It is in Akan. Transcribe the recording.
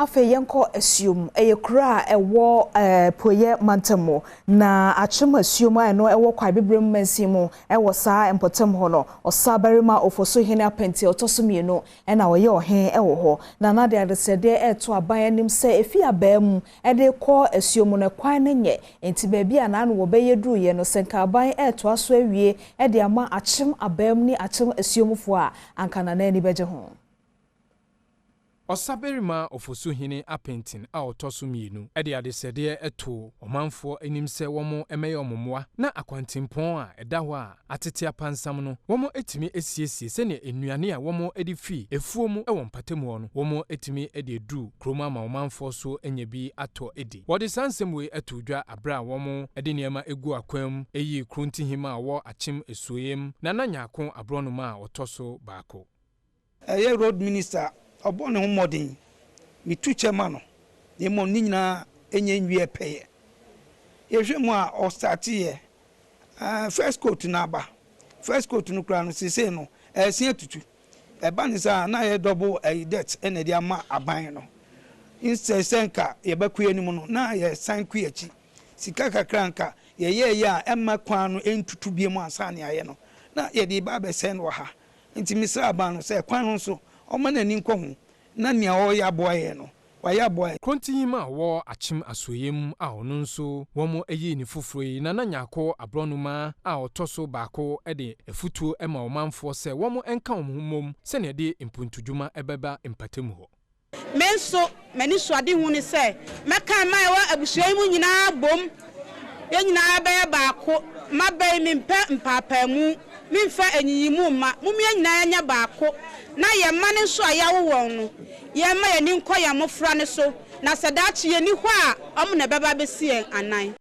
Afei yɛnkɔ Asuom. Ɛyɛ kuro a ɛwɔ Apueeɛ mantam mu. Na Akyem Asuom a ɛno ɛwɔ Kwaebibirem mansin mu wɔ saa mpɔtam hɔ no, Ɔsabarima Ofosuhene Apɛnti a ɔtɔ so mmienu na ɔyɛ ɔhene wɔ hɔ. Na na de adesrɛdeɛ reto aban anim sɛ ɛfi abaa mu de rekɔ Asuom no kwan no nyɛ. Enti baabi a n'ano wɔbɛyɛ duruiɛ no, sɛ nka aban retoa so awie de ama Akyem abaa mu ne Akyem Asuomfoɔ a, anka Nana ani bɛgye ho. Ɔsabarima Ofosuhene Apenten a ɔtɔ so mmienu de adesrɛdeɛ too ɔmanfoɔ anim sɛ wɔn mmɛyɛ wɔn mmoa na akwantempɔn a ɛda hɔ a atete apansam no wɔn atumi asiesie sɛdeɛ nnuane a wɔn de firi afuo mu wɔ mpatamu hɔ no wɔn atumi de aduru kurom ama ɔmanfoɔ so anya bi atɔ adi. Wɔde saa nsɛm wei too dwa berɛ a wɔn de nneɛma guu akwan mu yii Korontihima a ɔwɔ Akyem Asuoyem Nana Nyarko Aborɔnoma a ɔtɔ so baako. Ɛyɛ road minister a ɔbɔ ne ho mmɔden, metu kyɛ ma no na mmom ne nyinaa ɛnyɛ nwiɛ pɛyɛ. Yɛhwɛ mu a ɔstarteeɛ first coat no aba, first coat no koraa no seesei no ɛrese atutu. Ɛba no saa a na ayɛ double ɛyi debt na ɛde ama aban no. Instead sɛ nka yɛbɛkɔ yɛn anim no na yɛsan kɔ yɛn akyi. Sika kakra a nka yɛyɛeɛ a ɛmma kwan no ɛntutu biom ansa na yɛayɛ no na yɛde reba abɛsɛe no wɔ ha. Enti mesrɛ aban no sɛ kwan no nso ɔmma n'ani nkɔ ho na nea ɔreyɛ aboa yɛn no, wayɛ aboa yɛn. Krontinyim a ɔwɔ Akyem Asoɛeɛ mu a ɔno nso wɔyii no foforɔ yi, Nana Nyarko Aborɔnoma a ɔtɔ so baako de afutuo ma ɔmanfoɔ sɛ wɔn nka wɔn ho mmom sɛdeɛ ɛde mpuntudwuma bɛba mpatamu hɔ. Me nso, m'anisoadehu ne sɛ mɛka mma a ɛwɔ abusua yi mu nyinaa abom, yɛn nyinaa bɛyɛ baako. Mmabaa yi, mempɛ mpaapaemu, memfa anyiyimu mma. Mom yɛn nyinaa nyɛ baako, na yɛn mma no nso a yɛawo wɔn no, yɛmma yɛn ani nkɔ yɛn mmofra no so, na sɛ daakye yɛnni hɔ a, wɔn na ɛbɛba abɛsi yɛn anan.